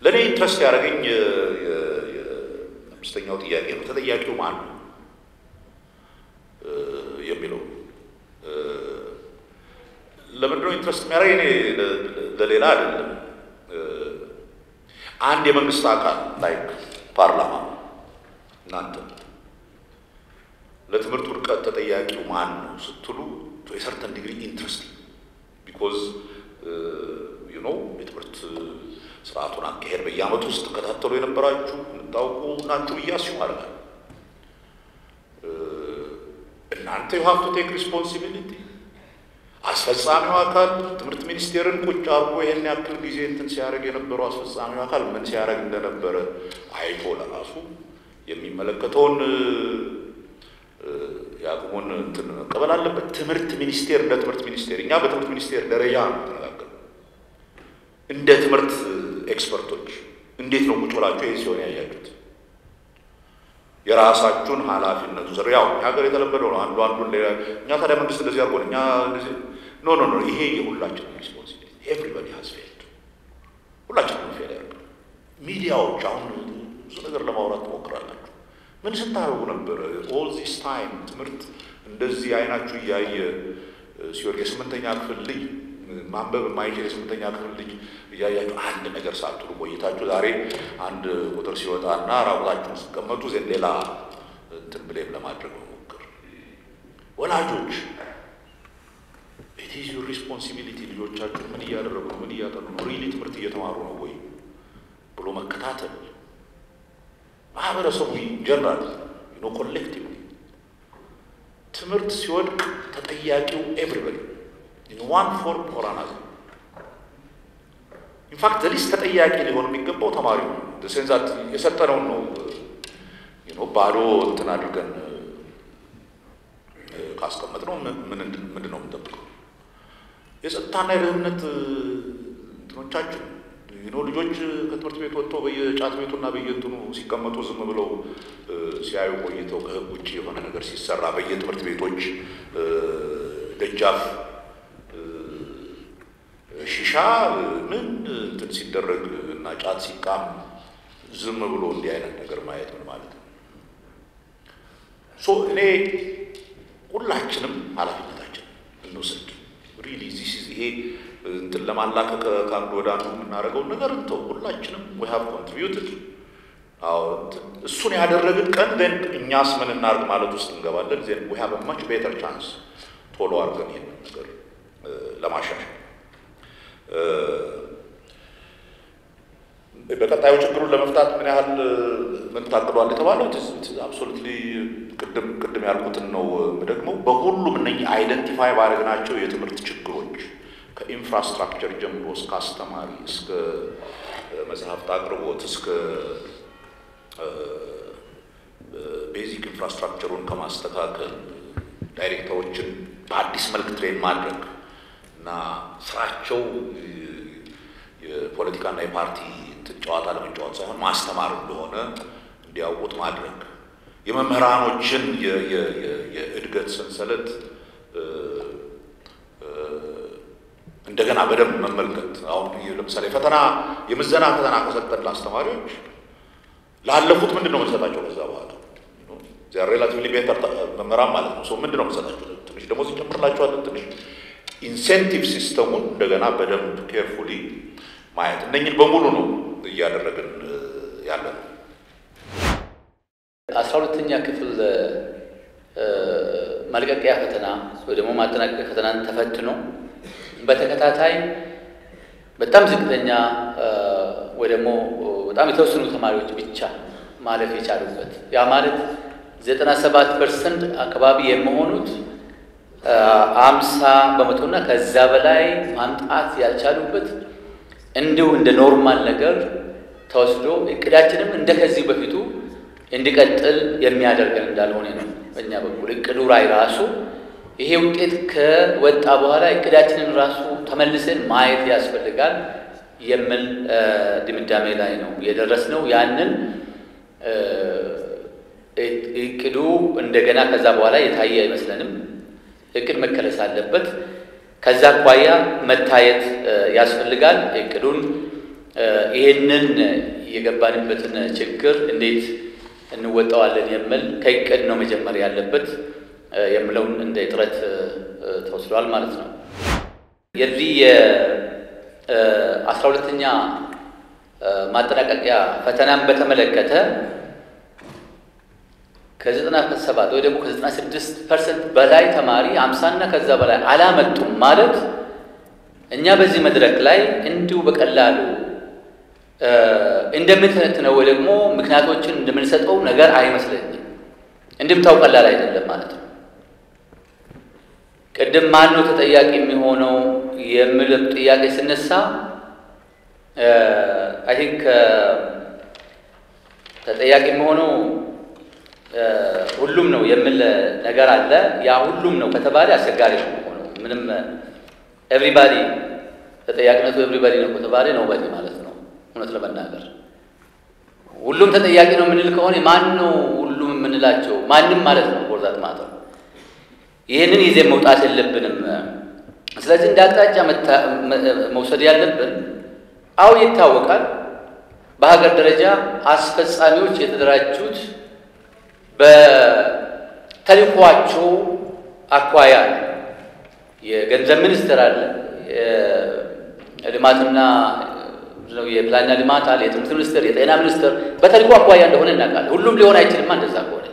ለእኔ interest ያደረገኝ አምስተኛው ጥያቄ ነው። ተጠያቂው ማን ነው የሚለው። ለምንድነው interest የሚያደርገኝ? እኔ ለሌላ አይደለም። አንድ የመንግስት አካል like ፓርላማ፣ እናንተ ለትምህርት ውድቀት ተጠያቂው ማን ነው ስትሉ to a certain degree interesting because የትምህርት ስርዓቱን አካሄድ በየዓመቱ ስትከታተሉ የነበራችሁ የምታውቁ ናችሁ ብዬ assume አደርጋለሁ። እናንተ you have to take responsibility። አስፈጻሚው አካል ትምህርት ሚኒስቴርን ቁጭ አድርጎ ይሄን ያክል ጊዜ እንትን ሲያደርግ የነበረው አስፈጻሚው አካል ምን ሲያደርግ እንደነበረ አይቶ ለራሱ የሚመለከተውን የአቅሙን እንትን መቀበል አለበት። ትምህርት ሚኒስቴር እንደ ትምህርት ሚኒስቴር፣ እኛ በትምህርት ሚኒስቴር ደረጃ ነው ተነጋገር፣ እንደ ትምህርት expert ኦች እንዴት ነው ቁጭ ብላችሁ ይሄ ሲሆን ያያችሁት? የራሳችሁን ኃላፊነቱ ዘር ያው ሀገር የተለመደው ነው። አንዱ አንዱን ሌላ እኛ ታዲያ መንግስት እንደዚህ አድርጎን እኛ እንደዚህ፣ no, no, no፣ ይሄ የሁላችንም responsibility። Everybody has failed። ሁላችንም fail ያደርጋል። ሚዲያዎች አሁን ብዙ ነገር ለማውራት ትሞክራላችሁ። ምን ስታደርጉ ነበር? All this time ትምህርት እንደዚህ አይናችሁ እያየ ሲወድቅ፣ የስምንተኛ ክፍል ልጅ፣ ማንበብ የማይችል የስምንተኛ ክፍል ልጅ እያያችሁ አንድ ነገር ሳትሉ ቆይታችሁ ዛሬ አንድ ቁጥር ሲወጣና ራቁታችሁን ስትቀመጡ then ሌላ እንትን blame ለማድረግ መሞከር። ወላጆች፣ it is your responsibility። ልጆቻችሁ ምን እያደረጉ ነው፣ ምን እያጠኑ ነው፣ really ትምህርት እየተማሩ ነው ወይ ብሎ መከታተል። ማህበረሰቡ general collective ትምህርት ሲወድቅ ተጠያቂው everybody in one form or another። In fact, the least ተጠያቂ ሊሆን የሚገባው ተማሪው ነው። Sense that የሰጠነውን ነው። ባዶ እንትን አድርገን ካስቀመጥነው ምንድን ነው የምንጠብቀው? የጸጥታና የደህንነት እንትኖቻችን ልጆች ከትምህርት ቤት ወጥተው በየጫት ቤቱና በየእንትኑ ሲቀመጡ ዝም ብለው ሲያዩ ቆይተው ከህግ ውጭ የሆነ ነገር ሲሰራ፣ በየትምህርት ቤቶች ደጃፍ ሺሻ ምን እንትን ሲደረግ እና ጫት ሲቃም ዝም ብሎ እንዲህ አይነት ነገር ማየት ምን ማለት ነው? So እኔ ሁላችንም ኃላፊነታችን እንውሰድ። Really this ይሄ እንትን ለማላከክ ከአንዱ ወደ አንዱ የምናደርገውን ነገር እንተው። ሁላችንም we have contributed። አዎ፣ እሱን ያደረግን ቀን then እኛስ ምን እናርግ ማለት ውስጥ እንገባለን። Then we have much better chance ቶሎ አድርገን ይሄንን ነገር ለማሻሻል። በቀጣዩ ችግሩን ለመፍታት ምን ያህል ምን ታቅዷል የተባለው absolutely ቅድም ያልኩትን ነው ደግሞ። በሁሉም እነኚህ identify ባደረግናቸው የትምህርት ችግሮች ከ infrastructure ጀምሮ እስከ አስተማሪ፣ እስከ መጽሐፍት አቅርቦት፣ እስከ basic infrastructure ኡን ከማስተካከል፣ ዳይሬክተሮችን በአዲስ መልክ train ማድረግ እና ስራቸው የፖለቲካና የፓርቲ ጨዋታ ለመጫወት ሳይሆን ማስተማር እንደሆነ እንዲያውቁት ማድረግ፣ የመምህራኖችን የእድገት ሰንሰለት እንደገና በደንብ መመልከት። አሁን ለምሳሌ ፈተና፣ የምዘና ፈተና ከሰጠን ለአስተማሪዎች ላለፉት ምንድን ነው የምንሰጣቸው? ከዛ በኋላ relatively better መምህራን ማለት ነው። ምንድን ነው የምንሰጣቸው? ትንሽ ደሞዝ እንጨምርላቸዋለን። ትንሽ incentive system ኡን እንደገና በደንብ carefully ማየት፣ እነኝን በሙሉ ነው እያደረግን ያለ ነው። 12ኛ ክፍል መልቀቂያ ፈተና ወይ ደግሞ ማጠናቀቂያ ፈተናን ተፈትኖ በተከታታይ በጣም ዝቅተኛ ወይ ደግሞ በጣም የተወሰኑ ተማሪዎች ብቻ ማለፍ የቻሉበት፣ ያ ማለት 97% አካባቢ የሚሆኑት 50% እና ከዛ በላይ ማምጣት ያልቻሉበት እንዲሁ እንደ normal ነገር ተወስዶ እቅዳችንም እንደ ከዚህ በፊቱ እንዲቀጥል የሚያደርገን እንዳልሆነ ነው። በእኛ በኩል እቅዱ ላይ ራሱ ይሄ ውጤት ከወጣ በኋላ እቅዳችንን ራሱ ተመልሰን ማየት ያስፈልጋል የሚል ድምዳሜ ላይ ነው የደረስነው። ያንን እቅዱ እንደገና ከዛ በኋላ የታየ አይመስለንም። እቅድ መከለስ አለበት። ከዛ አኳያ መታየት ያስፈልጋል። እቅዱን ይሄንን የገባንበትን ችግር እንዴት እንወጣዋለን የሚል ከእቅድ ነው መጀመር ያለበት የሚለውን እንደ ጥረት ተወስዷል ማለት ነው። የዚህ የ12ኛ ማጠናቀቂያ ፈተናን በተመለከተ ከ97 ወይ ደግሞ ከ96% በላይ ተማሪ 50 እና ከዛ በላይ አላመጡም ማለት እኛ በዚህ መድረክ ላይ እንዲሁ በቀላሉ እንደምንተነትነው ወይ ደግሞ ምክንያቶችን እንደምንሰጠው ነገር አይመስለኝም። እንድምታው ቀላል አይደለም ማለት ነው። ቅድም ማን ነው ተጠያቂ የሚሆነው የሚል ጥያቄ ስነሳ I think ተጠያቂ የሚሆነው ሁሉም ነው የሚል ነገር አለ። ያ ሁሉም ነው ከተባለ አስቸጋሪ ነው የሚሆነው። ምንም everybody ተጠያቂነቱ everybody ነው ከተባለ nobody ማለት ነው። እውነት ለመናገር ሁሉም ተጠያቂ ነው የምንል ከሆነ ማን ነው ሁሉም የምንላቸው? ማንም ማለት ነው። for that matter ይህንን ይዘን መውጣት የለብንም። ስለዚህ እንደ አቅጣጫ መውሰድ ያለብን አው ይታወቃል። በሀገር ደረጃ አስፈጻሚዎች የተደራጁት በተልዕኳቸው አኳያ ነው። የገንዘብ ሚኒስትር አለ፣ የልማትና የፕላንና ልማት አለ፣ የትምህርት ሚኒስትር፣ የጤና ሚኒስትር በተልዕኮ አኳያ እንደሆነ እናውቃለን። ሁሉም ሊሆን አይችልም እንደዛ ከሆነ።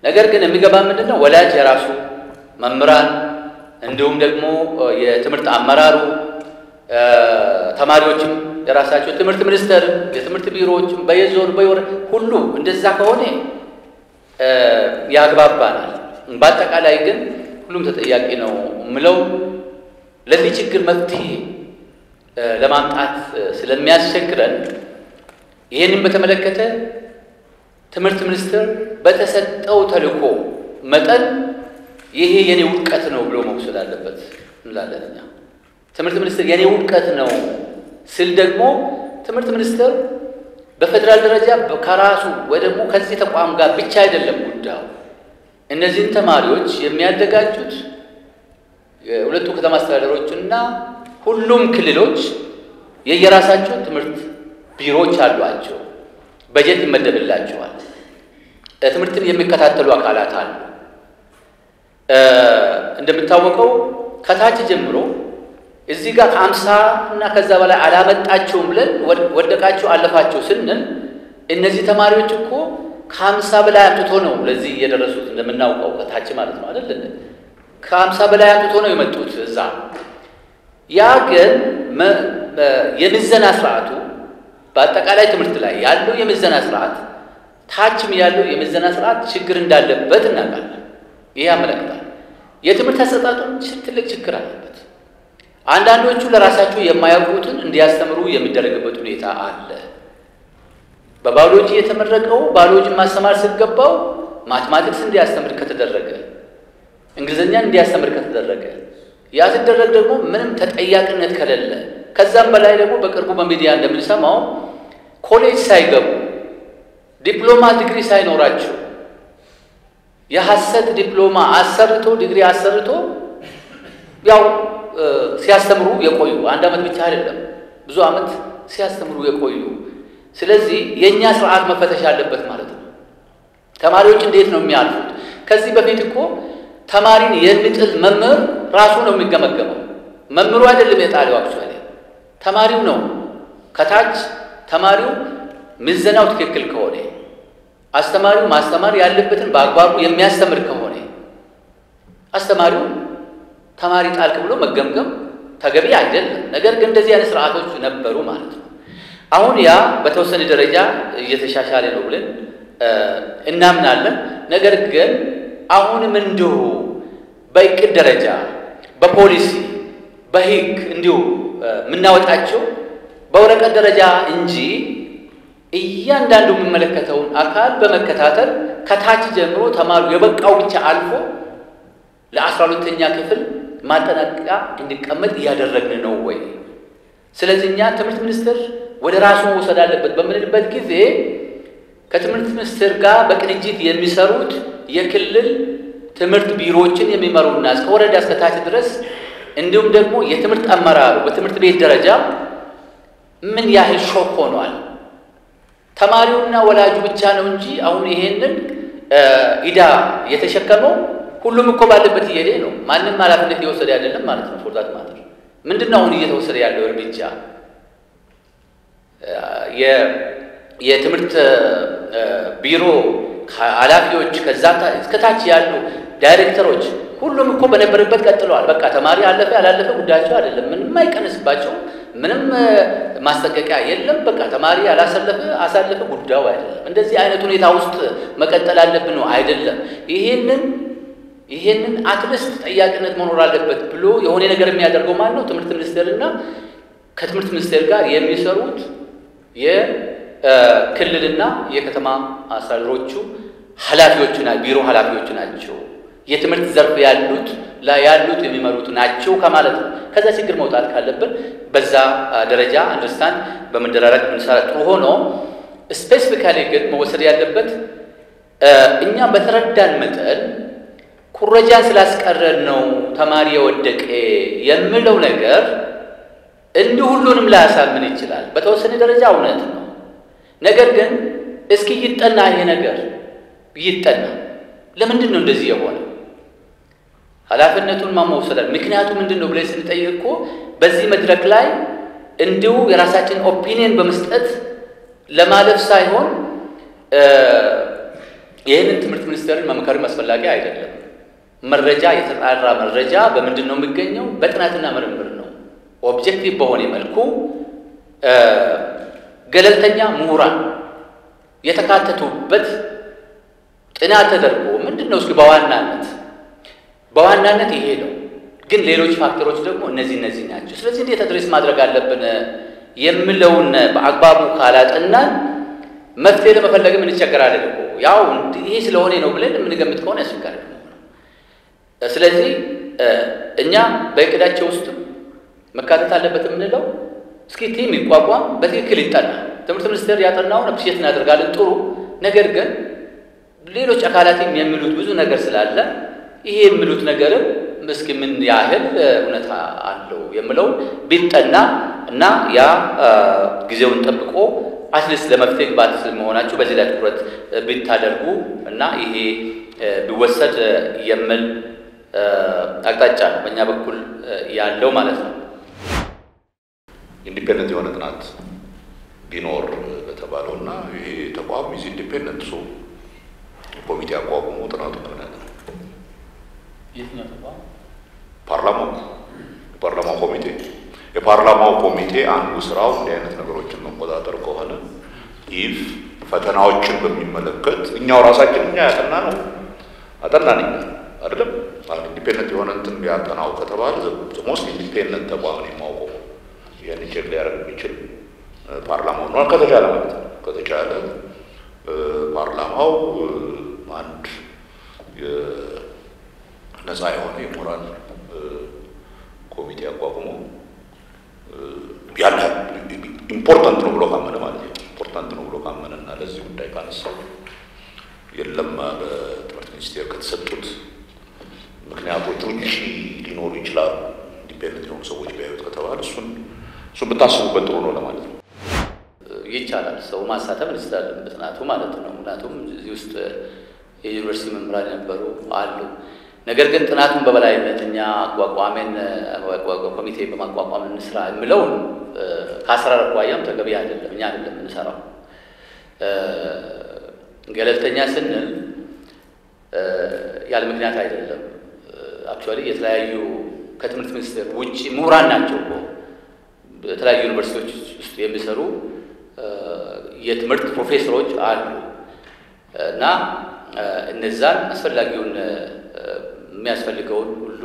ነገር ግን የሚገባ ምንድነው ወላጅ የራሱ መምህራን፣ እንዲሁም ደግሞ የትምህርት አመራሩ፣ ተማሪዎችም የራሳቸው ትምህርት ሚኒስትር፣ የትምህርት ቢሮዎችም በየዞኑ በየወረ ሁሉ እንደዛ ከሆነ ያግባባናል። በአጠቃላይ ግን ሁሉም ተጠያቂ ነው የምለው ለዚህ ችግር መፍትሄ ለማምጣት ስለሚያስቸግረን ይሄንን በተመለከተ ትምህርት ሚኒስትር በተሰጠው ተልዕኮ መጠን ይሄ የኔ ውድቀት ነው ብሎ መውሰድ አለበት እንላለን እኛ። ትምህርት ሚኒስትር የኔ ውድቀት ነው ስል ደግሞ ትምህርት ሚኒስትር በፌደራል ደረጃ ከራሱ ወይ ደግሞ ከዚህ ተቋም ጋር ብቻ አይደለም ጉዳዩ። እነዚህን ተማሪዎች የሚያዘጋጁት የሁለቱ ከተማ አስተዳደሮችና ሁሉም ክልሎች የየራሳቸው ትምህርት ቢሮዎች አሏቸው። በጀት ይመደብላቸዋል። ትምህርትን የሚከታተሉ አካላት አሉ። እንደምታወቀው ከታች ጀምሮ እዚህ ጋር ከ50 እና ከዛ በላይ አላመጣቸውም ብለን ወደቃቸው አለፋቸው ስንል እነዚህ ተማሪዎች እኮ ከ50 በላይ አምጥቶ ነው ለዚህ የደረሱት። እንደምናውቀው ከታች ማለት ነው አይደል? ከ50 በላይ አምጥቶ ነው የመጡት እዛ። ያ ግን የምዘና ስርዓቱ በአጠቃላይ ትምህርት ላይ ያለው የምዘና ስርዓት ታችም ያለው የምዘና ስርዓት ችግር እንዳለበት እናውቃለን። ይሄ ያመለክታል የትምህርት አሰጣጡ ትልቅ ችግር አለበት። አንዳንዶቹ ለራሳቸው የማያውቁትን እንዲያስተምሩ የሚደረግበት ሁኔታ አለ። በባዮሎጂ የተመረቀው ባዮሎጂ ማስተማር ሲገባው mathematics እንዲያስተምር ከተደረገ፣ እንግሊዘኛ እንዲያስተምር ከተደረገ፣ ያ ሲደረግ ደግሞ ምንም ተጠያቂነት ከሌለ፣ ከዛም በላይ ደግሞ በቅርቡ በሚዲያ እንደምንሰማው ኮሌጅ ሳይገቡ ዲፕሎማ ዲግሪ ሳይኖራቸው የሐሰት ዲፕሎማ አሰርቶ ዲግሪ አሰርቶ ያው ሲያስተምሩ የቆዩ አንድ አመት ብቻ አይደለም ብዙ አመት ሲያስተምሩ የቆዩ። ስለዚህ የኛ ስርዓት መፈተሽ አለበት ማለት ነው። ተማሪዎች እንዴት ነው የሚያልፉት? ከዚህ በፊት እኮ ተማሪን የሚጥል መምህር ራሱ ነው የሚገመገመው። መምህሩ አይደለም የጣለው፣ actually ተማሪው ነው። ከታች ተማሪው ምዘናው ትክክል ከሆነ፣ አስተማሪው ማስተማር ያለበትን በአግባቡ የሚያስተምር ከሆነ አስተማሪው ተማሪ ጣልክ ብሎ መገምገም ተገቢ አይደለም። ነገር ግን እንደዚህ አይነት ስርዓቶች ነበሩ ማለት ነው። አሁን ያ በተወሰነ ደረጃ እየተሻሻለ ነው ብለን እናምናለን። ነገር ግን አሁንም እንዲሁ በእቅድ ደረጃ በፖሊሲ በህግ እንዲሁ የምናወጣቸው በወረቀት ደረጃ እንጂ እያንዳንዱ የሚመለከተውን አካል በመከታተል ከታች ጀምሮ ተማሪው የበቃው ብቻ አልፎ ለ12ኛ ክፍል ማጠናቀቂያ እንዲቀመጥ እያደረግን ነው ወይ? ስለዚህ እኛ ትምህርት ሚኒስትር ወደ ራሱ መውሰድ አለበት በምንልበት ጊዜ ከትምህርት ሚኒስትር ጋር በቅንጅት የሚሰሩት የክልል ትምህርት ቢሮዎችን የሚመሩና እስከ ወረዳ እስከ ታች ድረስ እንዲሁም ደግሞ የትምህርት አመራሩ በትምህርት ቤት ደረጃ ምን ያህል shock ሆኗል? ተማሪውና ወላጁ ብቻ ነው እንጂ አሁን ይሄንን ኢዳ የተሸከመው ሁሉም እኮ ባለበት እየሄደ ነው። ማንም ኃላፊነት እየወሰደ አይደለም ማለት ነው። For that matter ምንድነው አሁን እየተወሰደ ያለው እርምጃ? የትምህርት ቢሮ ኃላፊዎች ከዛ እስከታች ያሉ ዳይሬክተሮች ሁሉም እኮ በነበረበት ቀጥለዋል። በቃ ተማሪ አለፈ ያላለፈ ጉዳያቸው አይደለም። ምንም አይቀንስባቸው፣ ምንም ማስጠንቀቂያ የለም። በቃ ተማሪ ያላሰለፈ አሳለፈ ጉዳዩ አይደለም። እንደዚህ አይነት ሁኔታ ውስጥ መቀጠል አለብን ነው አይደለም። ይሄንን at least ተጠያቂነት መኖር አለበት ብሎ የሆነ ነገር የሚያደርገው ማን ነው? ትምህርት ሚኒስቴርና ከትምህርት ሚኒስቴር ጋር የሚሰሩት የክልልና የከተማ አስተዳደሮቹ ኃላፊዎቹና ቢሮ ኃላፊዎቹ ናቸው። የትምህርት ዘርፍ ያሉት ላይ ያሉት የሚመሩት ናቸው ከማለት ነው። ከዛ ችግር መውጣት ካለብን በዛ ደረጃ understand በመደራረግ ብንሰራ ጥሩ ሆኖ፣ specifically ግን መወሰድ ያለበት እኛ በተረዳን መጠን ኩረጃን ስላስቀረን ነው ተማሪ የወደቀ የሚለው ነገር እንዲሁ ሁሉንም ላያሳምን ይችላል። በተወሰነ ደረጃ እውነት ነው። ነገር ግን እስኪ ይጠና፣ ይሄ ነገር ይጠና። ለምንድን ነው እንደዚህ የሆነ? ኃላፊነቱን ማን መውሰድ፣ ምክንያቱ ምንድን ነው ብለን ስንጠይቅ እኮ በዚህ መድረክ ላይ እንዲሁ የራሳችን opinion በመስጠት ለማለፍ ሳይሆን ይህንን ትምህርት ሚኒስቴርን መምከርም አስፈላጊ አይደለም። መረጃ፣ የተጣራ መረጃ በምንድን ነው የሚገኘው? በጥናትና ምርምር ነው። Objective በሆነ መልኩ ገለልተኛ ምሁራን የተካተቱበት ጥናት ተደርጎ ምንድን ነው እስኪ በዋናነት ይሄ ነው፣ ግን ሌሎች factor ኦች ደግሞ እነዚህ እነዚህ ናቸው። ስለዚህ እንዴት address ማድረግ አለብን የሚለውን በአግባቡ ካላጠናን መፍትሄ ለመፈለግም እንቸገራለን እኮ። ያው ይሄ ስለሆነ ነው ብለን የምንገምት ከሆነ ያስቸጋሪ ነው። ስለዚህ እኛ በእቅዳቸው ውስጥም መካተት አለበት የምንለው እስኪ team ይቋቋም፣ በትክክል ይጠና። ትምህርት ሚኒስቴር ያጠናውን appreciate እናደርጋለን፣ ጥሩ ነገር ግን ሌሎች አካላትም የሚሉት ብዙ ነገር ስላለ ይሄ የሚሉት ነገርም እስኪ ምን ያህል እውነታ አለው የሚለው ቢጠና እና ያ ጊዜውን ጠብቆ at least ለመፍትሄ ግብዓት መሆናችሁ በዚህ ላይ ትኩረት ቢታደርጉ እና ይሄ ቢወሰድ የሚል አቅጣጫ ነው በእኛ በኩል ያለው ማለት ነው። Independent የሆነ ጥናት ቢኖር በተባለው እና ይሄ ተቋም is independent፣ so ኮሚቴ አቋቁሞ ጥናቱ ምን ነው? የትኛው ተቋም? ፓርላማው፣ የፓርላማው ኮሚቴ። የፓርላማው ኮሚቴ አንዱ ስራው እንዲህ አይነት ነገሮችን መቆጣጠር ከሆነ if ፈተናዎችን በሚመለከት እኛው ራሳችን እኛ ያጠና ነው፣ አጠናን እኛ አይደለም። Independent የሆነ እንትን ቢያጠናው ከተባለ most independent ተቋም ነው የማውቀው ይህን check ሊያደርግ የሚችል ፓርላማው ነው። ከተቻለ ማለት ነው። ከተቻለ ፓርላማው አንድ ነፃ የሆነ የሞራል ኮሚቴ አቋቁሞ ያን important ነው ብሎ ካመነ ማለት ነው። Important ነው ብሎ ካመነ እና ለዚህ ጉዳይ ካነሳው የለም በትምህርት ሚኒስቴር ከተሰጡት ምክንያቶች ውጭ ሊኖሩ ይችላሉ፣ independent የሆኑ ሰዎች ቢያዩት ከተባለ እሱን ብታስቡበት ጥሩ ነው ለማለት ነው። ይቻላል። ሰው ማሳተፍ እንችላለን በጥናቱ ማለት ነው። ምክንያቱም እዚህ ውስጥ የዩኒቨርሲቲ መምህራን የነበሩ አሉ። ነገር ግን ጥናቱን በበላይነት እኛ አቋቋሜን ኮሚቴ በማቋቋም እንስራ የሚለውን ከአሰራር አኳያም ተገቢ አይደለም። እኛ አይደለም የምንሰራው። ገለልተኛ ስንል ያለ ምክንያት አይደለም። Actually የተለያዩ ከትምህርት ሚኒስቴር ውጭ ምሁራን ናቸው እኮ፣ በተለያዩ ዩኒቨርሲቲዎች ውስጥ የሚሰሩ የትምህርት ፕሮፌሰሮች አሉ እና እነዛን አስፈላጊውን የሚያስፈልገውን ሁሉ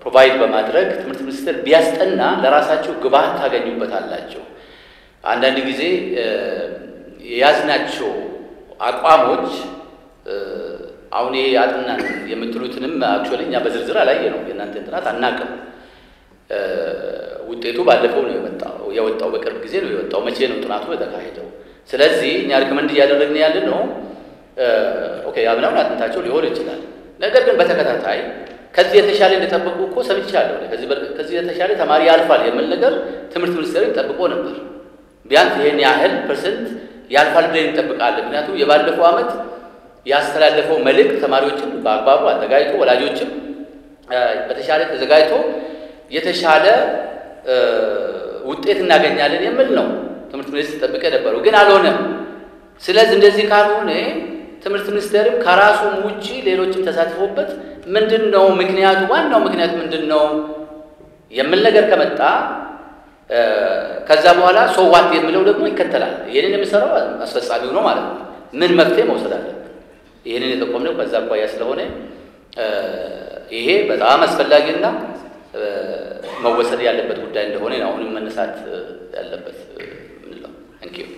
provide በማድረግ ትምህርት ሚኒስቴር ቢያስጠና ለራሳቸው ግብዓት ታገኙበታላቸው። አንዳንድ ጊዜ የያዝናቸው አቋሞች አሁን ይሄ አጥናን የምትሉትንም actually እኛ በዝርዝር አላየነው፣ የእናንተን ጥናት አናውቅም። ውጤቱ ባለፈው ነው የመጣው፣ የወጣው በቅርብ ጊዜ ነው የወጣው። መቼ ነው ጥናቱ የተካሄደው? ስለዚህ እኛ recommend እያደረግን ያለ ነው፣ okay አምናውን አጥንታቸው ሊሆን ይችላል። ነገር ግን በተከታታይ ከዚህ የተሻለ እንደጠበቁ እኮ ሰምቻለሁ። ከዚህ የተሻለ ተማሪ ያልፋል የሚል ነገር ትምህርት ሚኒስቴር ጠብቆ ነበር። ቢያንስ ይሄን ያህል percent ያልፋል ብለን እንጠብቃለን። ምክንያቱም የባለፈው ዓመት ያስተላለፈው መልእክት ተማሪዎችን በአግባቡ አዘጋጅቶ ወላጆችም በተሻለ ተዘጋጅቶ የተሻለ ውጤት እናገኛለን የሚል ነው ትምህርት ሚኒስቴር ጠብቀ ነበረው፣ ግን አልሆነም። ስለዚህ እንደዚህ ካልሆነ ትምህርት ሚኒስቴርም ከራሱም ውጪ ሌሎችም ተሳትፎበት ምንድን ነው ምክንያቱ፣ ዋናው ምክንያት ምንድን ነው የሚል ነገር ከመጣ ከዛ በኋላ so what የሚለው ደግሞ ይከተላል። ይህንን የሚሰራው አስፈጻሚው ነው ማለት ነው። ምን መፍትሄ መውሰድ አለብን? ይህንን የጠቆምነው ከዛ አኳያ ስለሆነ ይሄ በጣም አስፈላጊና መወሰድ ያለበት ጉዳይ እንደሆነ አሁንም መነሳት ያለበት ምንለው። Thank you.